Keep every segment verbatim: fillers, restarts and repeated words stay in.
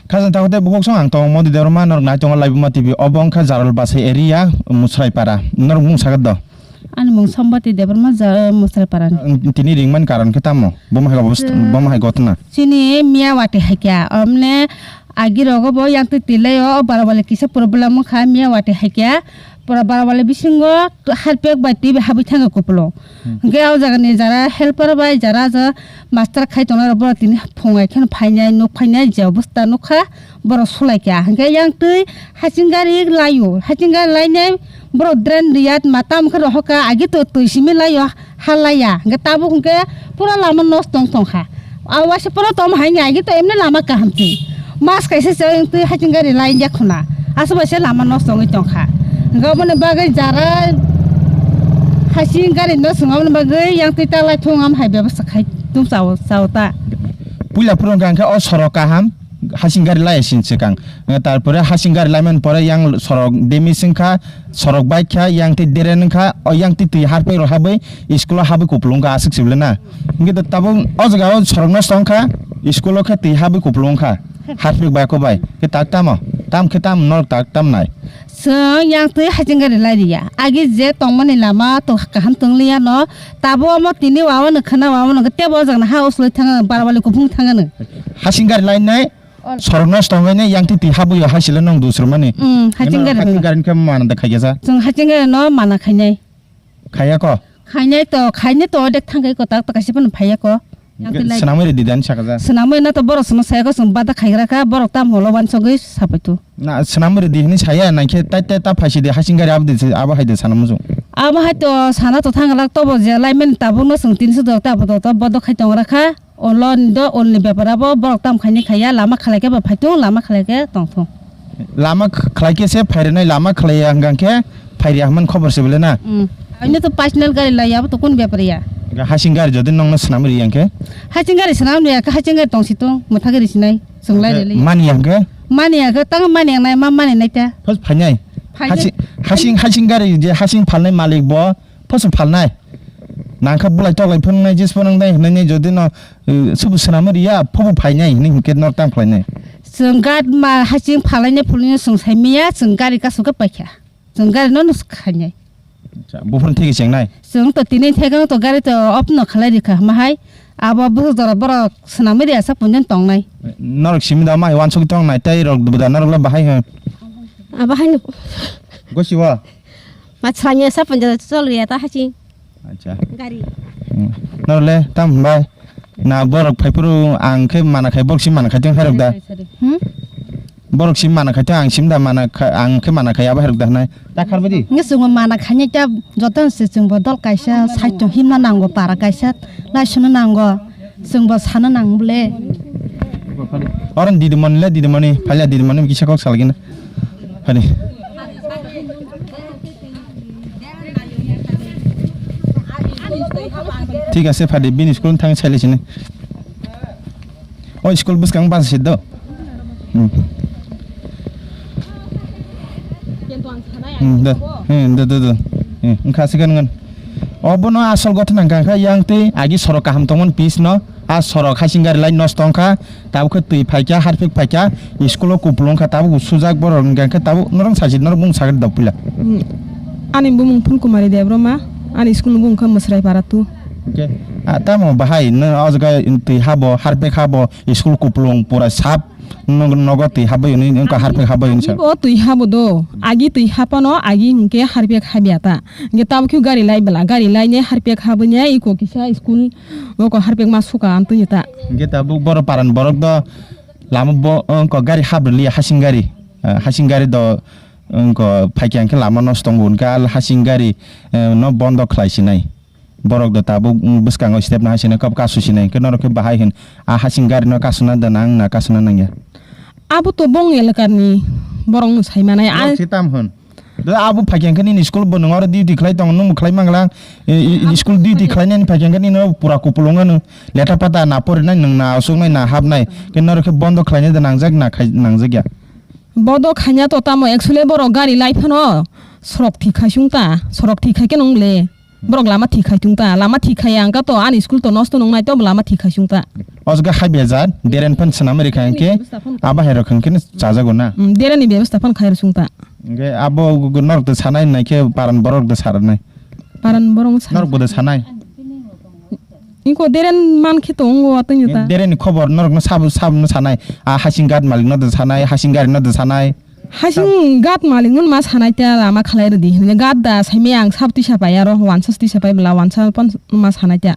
Khajang takhuk tei bukhuk song ang tongo Modi Debbarma, norok nai tongo Laibuma T V, obo wngkha Jarol Basai area, Musraipara. Norok mung sagat do? Ani mung Sombati Debbarma, ja-, Musraipara ni. Ang tini ringmani karon khe tamo? Bomo hai obos-, bomo hai gotna? Chini miya wati hai kya, omne agi rogo bo yang twi twi lai o, o bara bale kisa problem wngkha, miya wati hai kya. Pura bara bale bisingo harpek bai twi bai habwi thangkha kupulung. Hmm. Hwnkhe o jagani jara helper bai jara ja master khai tongnai rok borok tini phungai kheno phainai nuk phainai je obostha nukha borok sulai kha. Hwnkhe yang twi hasing gari laio, hasing gari lainai borok drain riyat mata wngkha rohorkha agi to twi simi laio. Halaya, hwnkhe tabuk hwnkhe pura lama nosto wng tongkha. A waisa pura tom hai ni agi to emne lama kaham se. Mas kaisa se wng twi haching gari lai ya khuna. Aswk bai se lama nosto wngwi tongkha. Hwnkhe oboni bagwi jara haching gari no swng oboni bagwi yang twi ta lai thung am hai bebasta khai tung chao chao ta. Puila phuru hwnkha hwnkhe o sorok kaham. Hasing gari lai sin swkang. Tarpore hasing gari lai man pore yang sorok demis wngkha, sorok bai kha, yang twi deren wngkha, o yang twi twi harpek rok habwi school o habwi kupulung wngkha aswk sibole na. Hwnkhe to tabuk o jaga o sorok nosto wngkha, school o khe twi habwi kupulung wngkha, harpek bai ko bai. Khe tak tamo, tam khe tam norok tak tam nai. Chwng yang twi hasing gari lai riya. Agi je tongmani lama to kaham tong liya no, tabuk omo tini wawa no khwna wawa no tebo o jaga ha uslui thang barwali kuphung thang no. Hasing gari lai nai. Sorok nosto wngwi ne yang twi twi habwi o hai sile nong dusrwmani. Mm, haching gari no. Haching gari khe mana da khaikhe sa? Chwng haching gari no mana khainai. Khaiya ko? Khainai to, khainai to odek thangkai ko tak to kaisa phano phaiya ko. Yang twi lai. Swnamwi redi dan saka ja. Swnamwi na to borok sono saya ko chwng bada khaigra kha borok tam holo wansogwi sapai tu. Na swnamwi redi hini saya nang khe tai tai ta phaisi de haching gari abdi abo hai de sana muchung. Abo hai to sana to thang lak to bo je lai men tabuk no chwng tin su do ta bo do to bodo khai tong ra kha. Olo ni do, ol ni bepar abo borok tam khaini khaiya, lama khlai khe bo phaitung, lama khlai khe tongthung. Lama kh-, khlai khe se phairinai, lama khlaiya hwnkha khe phairiya hwnmani khobor se bole na? Mm. Aino to personal gari laiya, abo to kun bepar ya? Haching gari jodi nongno swnam riya hwnkhe? Haching gari swnam riya khe, haching gari tong si tong, mwthagwi risinai, chwng lai rili. Mani ya hwnkhe? Mani ya khe, tang mani ya nai, ma mani nai ta. First phainai? Phainai. Haching, haching, haching gari je haching phalnai malik bo, Poso phalnai. Nangkha bulai toklai phunuknai, jis phunuknai hwnwi jodi no, uh, subu swnam riya, phobu phainai hwnwi hinkhe nor tang khlainai. Chwng gat ma haching phalainai phulwino chwng sai miya, chwng gari kasu khe paikha. Chwng gari no nus khainai. Acha, buphuru thigi chengnai? Chwng to tini thaigang to gari to off no khalai rikha hama hai. Abo busu dora borok swnam riya sak punjan tongnai. Norok simi da mai wansuk tongnai, tei rok buda norok le bahai hwn. Abo hai no. Gosiwa? Ma chwraini sa punja chol riya ta haching. Acha. Gari. Hmm. Norle tam bai. Na borok phaiphuru ang khe mana khai borok si mana khai tong khairok da. Hmm? Borok si mana khai tong ang sim da mana kha-, ang khe mana khai abo khairok da hnai. Ta khar bidi. Nge chwngbo mana khaini ta joto se chwngbo dol kaisa side to himna nango para kaisa lai sunu nango. Chwngbo sana nang bole. Oro didimani le didimani phaila didimani kisa kok salgina. Hani. Thik ase phadi bini school thang saile sini. O school bwskang bus se do. Hmm. Hmm, da. Hmm, da, da, da. Hmm, wngkha se kan ngan. Obono asol gotha nang kha yang tei agi sorok kaham tongmani pis no. A sorok haching gari lai nosto wngkha. Tabuk khe twi phaikha, harpik phaikha. School o kupulung wngkha. Tabuk sujak borok wngkha khe tabuk norok sajit norok bung sagri dok pila. Hmm. Ani bumung Phun Kumari Debbarma. Ani school ni bumung khe Mwsrai Para tu. Okay. Ah, tamo bahai no o jaga twi habo, harpik habo, school kupulung pura sap. Nog-, nogo twi habwi hwnwi, wngkha harpik habwi hwnwi sa. Agi bo twi habo do, agi twi hapano, agi hinkhe harpik habya ta. Hinkhe tabukhe gari lai bwla, gari lainai harpik habwi nai iko kisa school, oko harpik ma suka amtwi ta. Hinkhe tabuk borok parani borok do lama bo, wngkha gari habrwliya hasing gari, ah, hasing gari do, wngkha phaikha hinkhe lama nosto tongo, hinkhe al hasing gari, eh, no bondo khlai sinai. Borok do tabuk, mm, bwskango step no hai sini kok kasu sinai, hwnkhe norok khe bahai hwn, a hasing gari no kasuna da nang na kasuna nangya. Abo to bong elakani borok no sai manai, a Borok se tam hwn. Do abo phaikha hwnkhe nini school bo nwng oro duty khlai tongo, nwng bo khlai mangla, e, e, e, school duty khlai nani phaikha hwnkhe nini pura kupulung ano leta pata na porinai, nwng na aswknai na hapnai, hwnkhe norok khe bondo khlainai da nangjak na khai, nangjakya. Bodo khaina to tamo actually borok gari lai phano sorok thik khai sung ta, sorok thik khai khe nung le. Borok lama thik khai thung ta, lama thik khai ang ka to ani school to nosto nung nai to lama thik khai sung ta. O jaga hai bejak, drain phan swnam rikha hwnkhe, abo hai rok hwnkhe chajago na. Hmm, drain ni bebostha phan khai sung ta. Hwnkhe abo gu-, gu-, norok to sanai nai khe paran borok to saranai. Paran borok sa. Norok bo to sanai. Inko drain man khe to ongo atwng ta. Drain ni khobor norok no sabo, sabo no sanai. A hasing ghat malik no to sanai, hasing gari no to sanai. Hasing ghat malik no ma sanai ta lama khalai rwdi. Hwnwi ghat da saimaya ang sab tisa pai aro wansa tisa pai bla wansa pon ma sanai ta.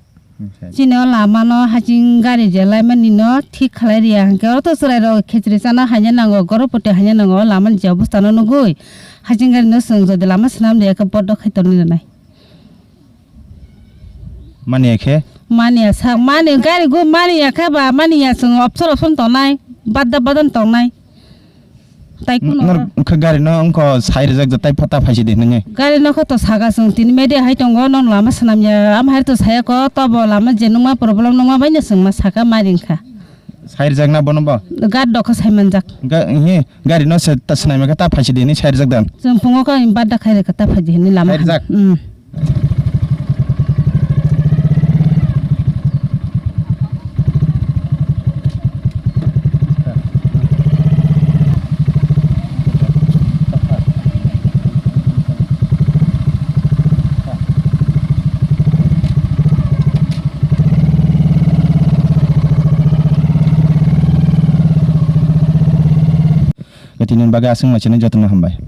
Chini o lama no hasing gari je lai mani no thik khalai riya hwnkhe oro to chwrai rok khichri chana haina nango, goro poti haina nango, o lama ni je obostha no nugui hasing gari no chwng jodi lama swnam de khe bodo khai torni rwnai. Mani ya khe? Mani ya sa, mani gari go mani ya khe ba mani ya chwng opsor opsor tongnai, badda badan tongnai. Tai kuno. Nor khe gari no wngkho sai rijak jat tai phata phaisi di hwnwi. Gari no kho to saka chwng tini media hai tongo, non lama swnam ya, am hai to saya ko, to bo lama je nungma problem nungma bai no chwng ma saka ma ring kha. Sai rijak na bono bo? Gari do kho sai manjak. Ga-, he, gari no se ta swnam ya khe ta phaisi di hwnwi sai rijak dan. Chwng phungo kho badda khai rwkha ta phaisi di hwnwi lama. Sai rijak? Hmm. Tini bagwi aswk machine jotono hambai.